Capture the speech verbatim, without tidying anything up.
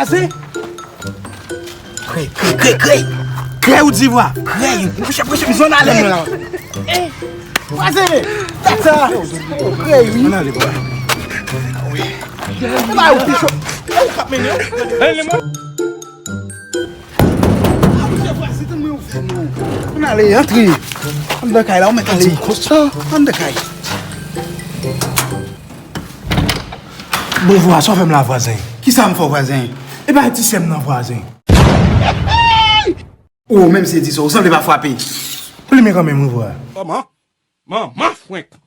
Ase? Krèy, krèy, krèy, krèy. Krèy ou di vwa. Krèy. Mouche, mouche, m zòn ale. Vwazen. Tèt sa. Krèy, wi. Ann ale, bwa. Wi. E ba yo pi cho. E ou k ap mennen. Ann ale, mwen. A, mouche, vwazen, tann mwen yon fè non. Ann ale, antre. Anndan kay la, ou mèt ale. Konsa. Anndan kay. Bon, vwa, sa w fè m la, vwazen? Kisa m fè w, vwazen? E pa ti sè m nan, vwazen. O, menm si e di sa, ou sanble pa frape. Plimen kanmenm, wi, vwa. Kòman? Manman frenk.